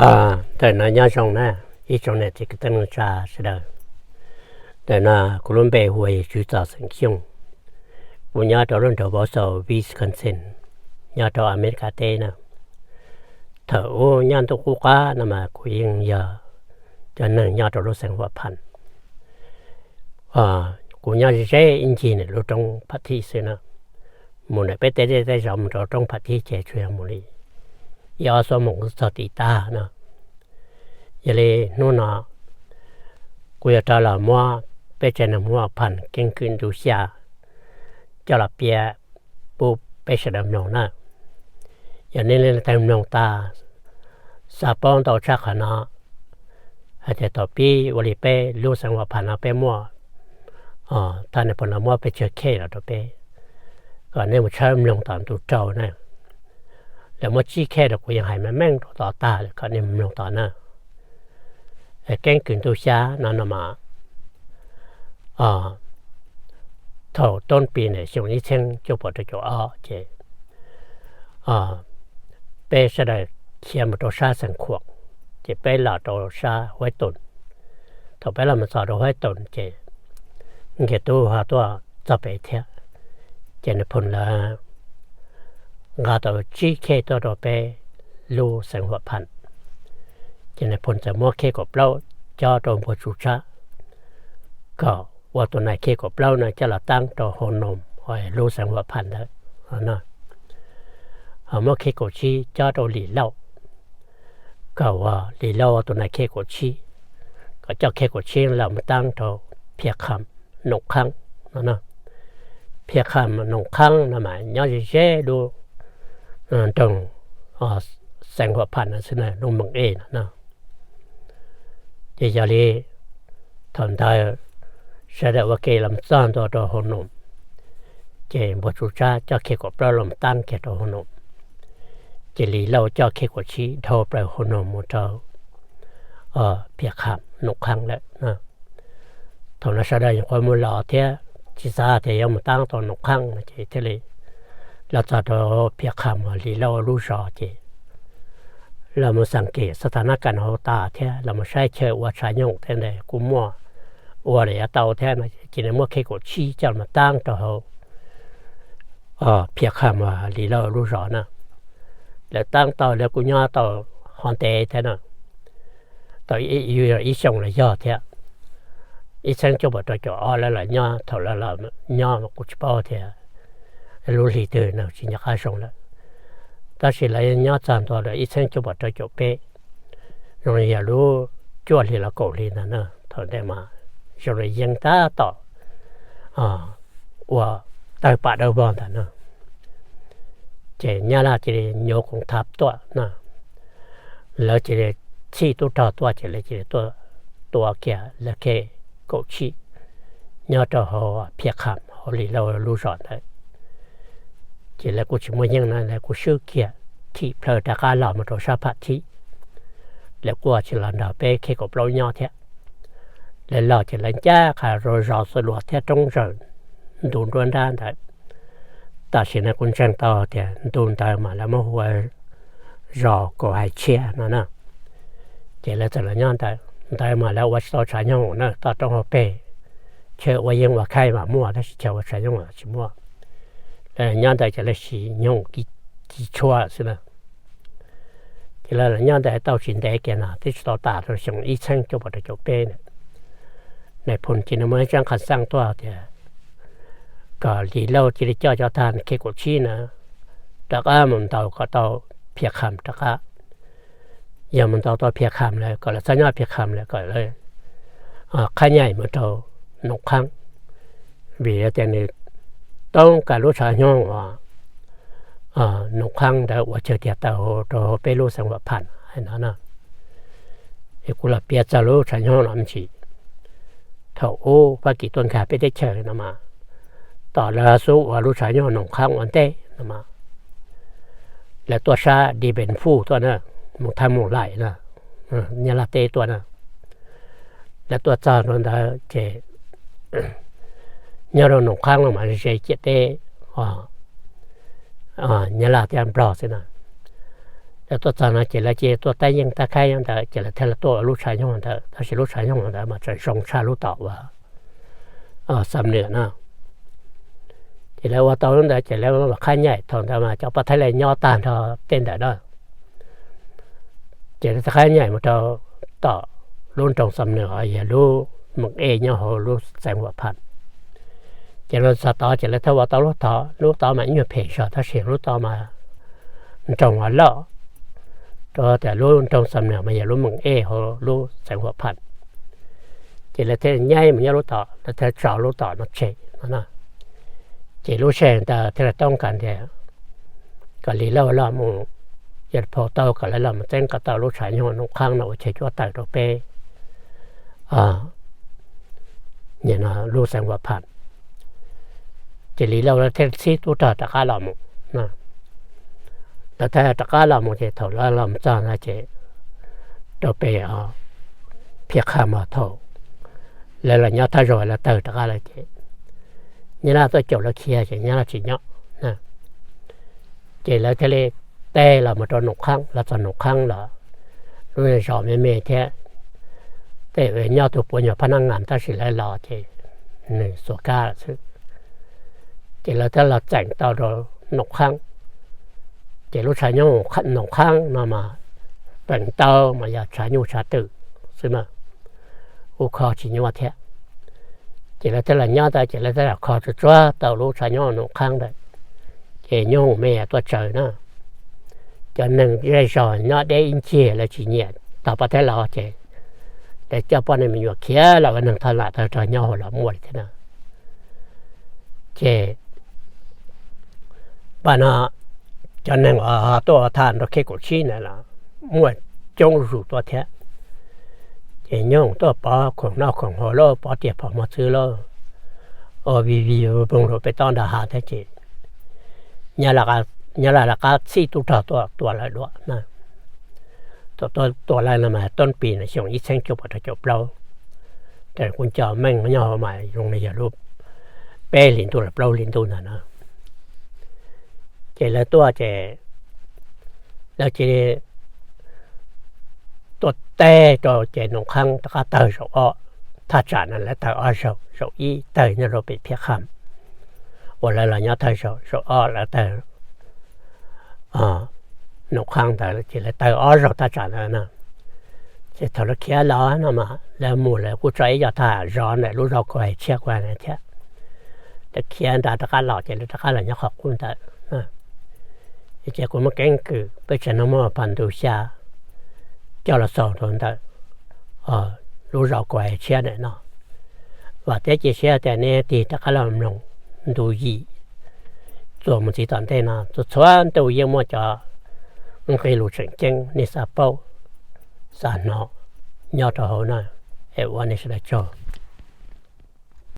Ntawm no nyob zoo na, ib tsoom niam txiv kwv tij neej tsa sawv daws. Ntawm no kuv lub npe hu ua Tswv Txos xeem Xyooj. Kuv nyob rau lub nroog Wausau, Wisconsin, nyob rau Amelikas teb na. Thaum ub nyob ntuj qub qab no mas kuv yeej yog cov neeg nyob rau lub xeev Huam Pham. Kuv nyob ze ze ib ncig nws lub roob Phav Thib xwb na. Mus ntawm peb tej zej tej zos mus rau roob Phav Thib ces tsuas yog mus li ib ob xuab moos txog tim tag no. Yog li hnub no kuv yuav rov los muab peb tsev neeg Huam Pham keeb kwm ntu xya coj los piav pub peb sawv daws mloog na. Yog nej leej twg mloog tas xav paub ntau tshaj qhov no, hais tias thaum pib ua li peb lub xeev Huam Pham no peb muaj, thaj Nais Phoo los muab pes tsawg khej los rau peb, kom nej mus tshawb mloog tom ntu rau na. Lawv muab tsib khej rau kuv yeej hais meej meej rau tod tag lawm kom nej mus mloog tod na. Keeb kwm ntu xya no no mas thaum toob pis ntawm xyoo ib txheeb cuaj puas rau caum ob ces peb sawv daws khiav mus rau sab xeev Khuam, ces peb los rau sab Huaib Toos. Thaum peb los mus txog rau Huaib Toos ces Nkias Tub ho tuaj txog pem thiab, ces Nais Phoo lawv nqa tau tsib khej tuaj rau peb lub xeev Huam Pham. Ces Nais Phoo txawm muab khej kaum plaub cob rau Npuag Tsu Tsab, kom ua tus nais khej kaum plaub no coj los taab rau Hoo Noos, lub xeev Huam Pham ntawd. Ho muab khej kaum tsib cob rau Lis Lauj, kom ua Lis Lauj ua tus nais khej kaum tsib, kom coj khej kaum tsib los mus taab rau Phiaj Kham, Noom Qhaab no. Phiaj Kham Noom Qhaab no mas nyob ze ze lub nroog xeev Huam Pham no xwb na, lub mees ej no no. Ces yog li thaum ntawd sawv daws ua ke los txog ntua rau Hoo Noos, ces Npuag Tsu Tsab coj khej kaum plaub los taab kiag rau Hoo Noos, ces Lis Lauj coj khej kaum tsib dhau plaws Hoo Noos mus rau Phiaj Kham, Noom Qhaab lawm. Thaum no sawv daws nyuam qhuav mus los thiab tsis xav tias yuav mus taab tau Noom Qhaab no ces thiaj li los txog rau Phiaj Kham, Lis Lauj lub zos ces los mus xeem kis xav tas nab kas hauv tas thiab los mus saib chaw ua tshav nyoog thiab ntawd kuj muaj ua los yuav tau thiab no ces nws muab khej kaum tsib coj los taab rau hauv Phiaj Kham, Lis Lauj lub zos na. Lawv taab tau lawv kuj nyob tau ho ntev thiab no, tau ib xyoos los yog thiab. Ib txheeb cuaj puas rau caum ob lawv los nyob, thaum lawv los nyob kuj tsis paub tias lub hli twg no tsis nco qab zoo lawm. Tab sis lawv nyob txog ntua rau ib txheeb cuaj puas rau caum peb, zoo li yog lub cuaj hli los kaum hli ntawd na, thaum ntawd mas zoo li yeeb tab tom ua tawg pam dawb vog ntawd na. Ces Nyab Laj cia li nyuv koom thav tuaj na, lawv cia li txhij tub rog tuaj ces lawv cia li tuaj tua kiag lawv khej kaum tsib nyob rau hauv Phiaj Kham hauv Lis Lauj lub zos ntawd. Ces lawv kuj tsis muaj yeej na, lawv kuj swb kiag thim plhaw rov qab los mus rau sab Pham Thib. Lawv kuj tsis los nrog peb khej kaum plaub nyob thiab. Lawv los ces lawv ncaj qha rau zos Xwm Luas thiab Roob Zawm ntu nruab nrab ntawd. Tam sim no kuv ntseeg tau tias ntu ntawd mas lawv muab hu ua zos Kaum Hais Tshiab no na. Ces lawv txawm los nyob ntawd, ntawd mas lawv ua tsis tau tshav nyoog na, toj roob hauv pes, chaw ua yeeb ua khaij mas muaj tab sis chaw ua tshav nyoog tsis muaj. Lawv nyob ntawd ces lawv siv nyoog kis tshuaj xwb na. Ces lawv los nyob ntawd tau tsis ntev kiag no twb tsis tau tas rau xyoo ib txheeb cuaj puas rau caum peb na, Nais Phoo cia li muaj ib tseeb qhas xaj tuaj tias kom Lis Lauj cia li coj cov thab khej kaum tsib na rov qab mus ntaus kom tau Phiaj Kham rov qab. Yog mus ntaus tau Phiaj Kham lawm kom lawv txhob nyob Phiaj Kham lawm, kom lawv qhab nyaim mus rau Noom Qhaab, vim tias nws toob kas lub tshav nyoog uas Noom Qhaab ntawd ua chaw tiag taw rau hauv peb lub xeev Huam Pham hais no na. Es kuv los piav txog lub tshav nyoog no me ntsis. Thaum ub Fab Kis tuaj nkag peb teb chaws no mas, tom lawv xub ua lub tshav nyoog Noom Qhaab ua ntej no mas, lawv tuaj sab Di Npes Fuj tuaj na, mus thaj Moos Laim na, Nyab Laj teb tuaj na. Lawv tuaj txog rau ntawd ces nyob rau Noom Qhaab no mas ze ciam teb Nyab Laj thiab Nplog xwb na. Lawv tuaj txog no ces lawv cia tuaj tab yeej tab khaib nyob ntawd ces lawv thiaj li tuaj ua lub tshav nyoog ntawd, tab sis lub tshav nyoog ntawd mas tseem zoo tshaj lub tom uas Xam Nwm na. Ces lawv ua tau lub ntawd ces lawv los qhab nyaim, thaum ntawd mas cov pab Thaib Laj nyob tag nrho tej ntawd na. Ces lawv qhab nyaim mus rau tom lub nroog Xam Nwm uas yog lub Meem Ej nyob hauv lub xeev Huam Pham. Ces los txog tod ces lawv thiaj ua tau lub tod, lub tod mas nyuag phem zog tab sis lub tod mas nroog uas loj, rau tias lub nroog Xam Nwm mas yog lub Meem Ej hauv lub xeev Huam Pham. Ces lawv thiaj nyaib mus nyob lub tom, lawv thiaj tso lub tom no tseg no. Ces lub sij hawm ntawd thiaj li toob kas tias kom Lis Lauj los mus, yog phau tau kom lawv los mus txeeb kom tau lub tshav nyoog Noom Qhaab no ua chaw cuab taws rau peb lub xeev Huam Pham. Ces Lis Lauj lawv thiaj txhib tub rog rov qab los mus. Lawv thiaj rov qab los mus ces thaum lawv los mus txog no ces rau pem Phiaj Qha Mos thaum lawv los nyob thaj zog lawv tawg rov qab lawm ces Nyab Laj tuaj caum lawv khiav ces Nyab Laj tsis nyob. Ces lawv thiaj li teb los mus rau Noom Qhaab, los txog Noom Qhaab los lub zos me me thiab, tej nyob tus puav nyuag phab nab nas tab sis lawv los ces nws xuas kab lawm xwb. Ces lawv thiaj los txeem tau rau Noom Qhaab. Ces lub tshav nyoog Noom Qhaab no mas peem ntau mas yog tshav nyuj tshav twm xwb na, kuj kho tsis nyuaj thiab. Ces lawv thiaj los nyob ntawd ces lawv thiaj los kho tsuag tsuag tau lub tshav nyoog Noom Qhaab ntawd. Ces nyoog me tuaj tsaws na, cov neeg zej zog nyob deb ib ncig lawv tsis nyiam tog pab thiab los ces lawv coj poj niam me nyuam khiav los ua neeg thoj lam tag rog nyob hauv los muaj li thiab na. Ces pab no cov neeg uas tuaj ua thaj nrog khej kaum tsib ntawd los muaj coob zuj zus tuaj thiab. Ces nyoog tuaj pov khoom noj khoom haus lauj, pov riam phom mos txwv lauj, ua vij vij voog rau peb tob nrag hav thiab ces Nyab Laj rov qab txhij tub rog tuaj tua lawv dua na. Tua lawv no mas tub pis na xyoo ib txhiab cuaj puas rau caum plaub, kuv nco meej nyob hauv mas zoo li yog lub peb hlis ntuj los plaub hlis ntuj ntawd na. Ces lawv tuaj ces lawv cia li tuaj teb rau ces Noom Qhaab rov qab tawg zaum ob, thaj tsam no lawv tawg ob zaug, zaum ib tawg nyob rau pem Phiaj Qha, uas lawv los nyob thawj zaug, zaum ob lawv tawg Noom Qhaab ntawd ces lawv tawg ob zaug thaj tsam ntawd no. Ces thaum lawv khiav los no mas lawv mus lawv kuj tso ib co thaj zov ntawm lub zos Kaus Hais Tshiab Kuv Hais na thiab. Lawv khiav nrad rov qab los ces lawv rov qab los nyob qhov qub ntawd. Ces kuv muaj keeb kwm peb tsev neeg muaj pog ntu xya coj los xaus rau ntawm lub zos Kaus Hais Tshiab ntawm no. Vam thiab cia siab tias nej tig rov qab los mloog ntu yim txuas mus txiv tom ntej no, txhua txhua ntu yeej muaj cov nqe lus tseem ceeb nej xav paub, xav hnov nyob rau hauv no, es ua nej sawv daws tsaug.